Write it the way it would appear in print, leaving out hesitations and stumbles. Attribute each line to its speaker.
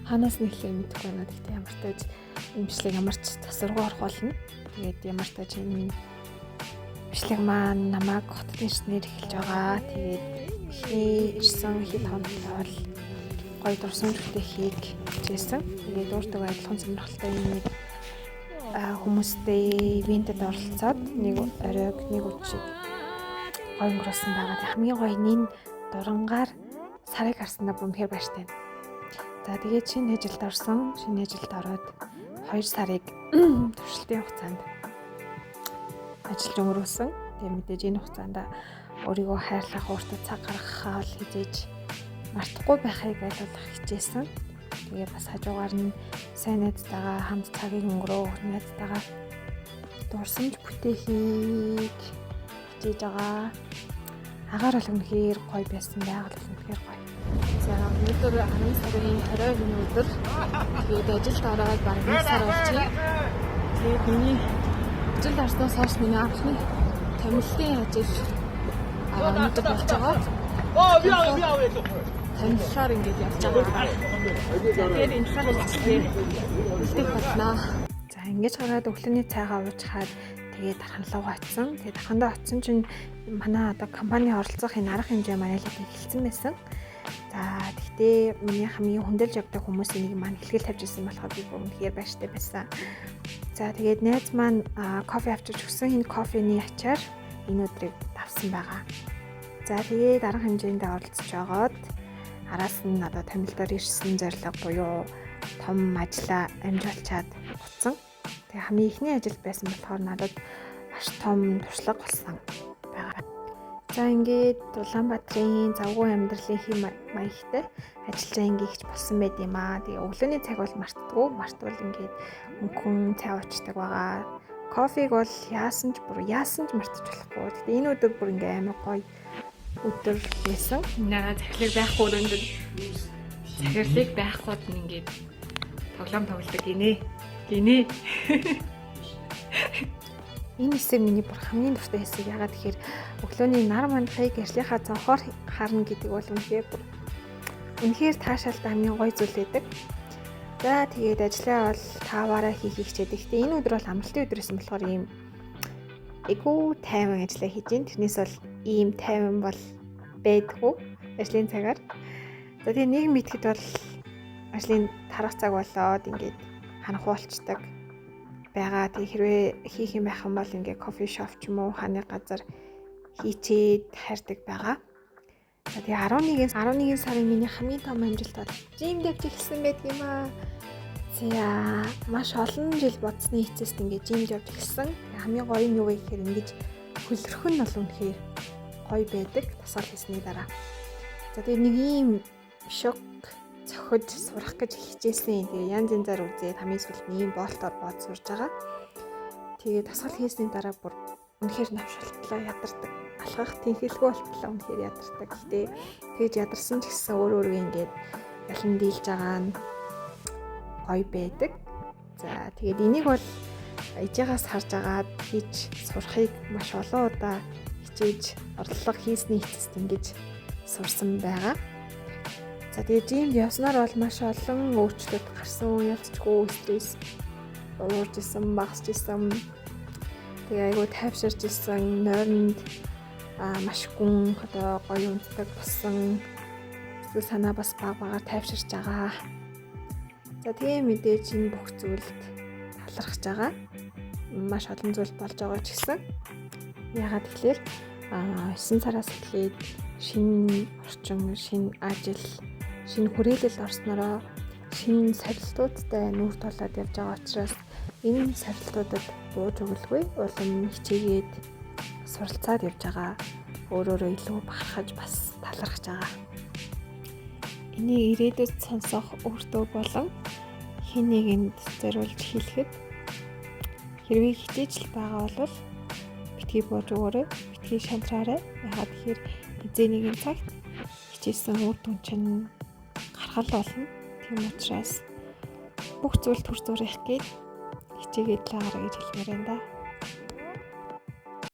Speaker 1: Хаанаас нь эхлэхээ мэдэхгүй байна. Гэхдээ ямар ч тааж энэ бичлэг ямар ч засваргүй орох болно. Тэгээд ямар ч тааж энэ бичлэг маань намайг хотын ирснээр эхэлж байгаа. Тэгээд эхний ирсэн хэд хоногт бол гоё дурсамж бүтээхийг хичээсэн. Тэгээд өөртөө адилхан сонирхолтой юм нэг хүмүүстэй ивентэд оролцоод нэг оройг нэг үдшиг гоё өнгөрөөсөн байгаа. Тэгээд хамгийн гоё нь энэ дурангаар сарыг харсандаа бүр үнэхээр баяртай байна. За тэгээд шинэ ажилд орсон. Шинэ ажилд ороод 2 сарыг туршилтын хугацаанд ажиллаж өнгөрөөсөн. Тэгээд мэдээж энэ хугацаанд өөрийгөө хайрлах, өөртөө цаг гаргахаа бол хизээж мартахгүй байхыг аль болох хичээсэн. Тэгээ бас хажуугаар нь сайн найзтайгаа хамт цагийг өнгөрөөх, найзтайгаа дурсамж бүтээхийг хичээж байгаа. Агаар бол үнэхээр гоё байсан, байгаль бол үнэхээр гоё.
Speaker 2: За өнөөдөр 10 сарын 21-ний өдөр. Тэгээд ажилд ороод бараг 1 сар болж байна. Тэгээд миний ажилд орсноос хойш миний анхны томилтын ажил өнөөдөр болж байгаа. Томиллоор ингээд явж байгаа. Тэгээд энэ талаар бичлэгээ үлдэх болно.
Speaker 1: За ингэж гараад өглөөний цайгаа уучхаад тэгээд дархан руугаа очсон. Тэгээд дархандаа очсон чинь манай одоо компани оролцох энэ арга хэмжээ маань аль хэдийн эхэлсэн байсан. За тэгтээ миний хамгийн хүндэлж явдаг хүмүүсийн нэг маань хэлгэл тавьж ирсэн болохоор би бүр үнэхээр баяртай байсан. За тэгээд найз маань кофе авчирч өгсөн. Энэ кофений ачаар энэ өдрийг давсан байгаа. За тэгээд арга хэмжээнд оролцож байгаад араас нь одоо томилдоор ирсэн зорилго буюу том ажлаа амжуулчаад буцсан. Тэгээ хамгийн эхний ажил байсан болохоор надад маш том туршлага болсон байгаа. За ингээд Улаанбаатарын завгүй амьдралын хэм маягтай ажиллаж ингэх болсон байт юм аа. Тэгээ өглөөний цаг бол мартдаггүй. Мартвал ингээд мөнхөн цай уучдаг байгаа. Кофег бол яасан ч бүр яасан ч мартаж болохгүй. Гэтэ энэ өдөр бүр ингээ амар гоё өдөр байсан.
Speaker 2: Наа захирлыг байхгүй өрөөнд нь захирлыг байхгүйд нь ингээд тоглоом тоглодог гинэ. Гинэ.
Speaker 1: Энэ хэсэг миний бүр хамгийн дуртай хэсэг. Ягаад гэхээр өглөөний нар мандахыг гэрчлийнхаа цонхоор харна гэдэг бол үнэхээр бүр үнэхээр таашаалтай хамгийн гоё зүйл байдаг. За тэгээд ажлаа бол тааваараа хийх хичээдэг. Гэтэ энэ өдөр бол амралтын өдөр байсан болохоор ийм эгүй тайван ажлаа хийж гин. Тэрнээс бол ийм тайван бол байдгүй ажлын цагаар. За тэгээ нэг мэтгэд бол ажлын тарах цаг болоод ингээд ханах болчдаг байгаа. Тэгээ хэрвээ хийх юм байх юм бол ингээ кофе шоп ч юм уу хааны газар хийчээд хайрдаг байгаа. За тэгээ 11 сарын миний хамгийн том амжилт бол жимд явж эхэлсэн байдаг юм аа. За маш олон жил бодсны эцэст ингээ жимд явж эхэлсэн. Хамгийн гоё нь юу вэ гэхээр ингэж хөлөрхөн нь бол үнэхээр гоё байдаг тасгал хийсний дараа. За тэгээ нэг ийм шок цохиж сурах гэж хичээсэн. Тэгээ янз янзаар үзээд хамгийн сүүлд нь ийм болтоор бод сурж байгаа. Тэгээ дасгал хийсний дараа бүр үнэхээр навшилтлаа ядардаг. Алхах тэнхэлгүй болтлоо үнэхээр ядардаг. Гэтэ тэгэж ядарсан ч гэсэн өөр өөргөө ингээд ялан дийлж байгаа нь гоё байдаг. За тэгээд энийг бол ээжээс харж агаад хийж сурахыг маш олон удаа хичээж орлого хийсний эцэст ингэж сурсан байгаа. За тэгээ жимд явснаар бол маш олон өөрчлөлт гарсан. Ялцчгүй стресс уурж исэн, багасч исэн. Тэгээ айгүй тайвширч исэн, нойронд маш гүн одоо гоё унтдаг болсон. Сэтгэл санаа бас баг багаар тайвширч байгаа. За тэгээ мэдээж энэ бүх зүйлд талархаж байгаа. Маш олон зүйл болж байгаа ч гэсэн. Яагаад тэгэхээр 9 сараас эхлээд шинэ орчин, шинэ ажил, шинэ хүрээлэл орсноороо шинэ сорилтуудтай нүүр тулаад явж байгаа учраас энэ сорилтуудад бууж өгөлгүй улам хичээгээд суралцаад явж байгаа. Өөрөөрөө илүү бахархаж бас талархаж байгаа. Энийг ирээдүйд сонсох өөртөө болон хэн нэгэнд зориулж хэлэхэд хэрвээ хичээж л байгаа бол битгий бууж өгөөрэй, битгий шантраарай. Яагаад тэгэхээр хэзээ нэгэн цагт хичээсэн үр дүн чинь гаргал болно. Тийм учраас бүх зүйл төр зүрх гээд хичээгээд л байгаарай гэж хэлмээр байна да.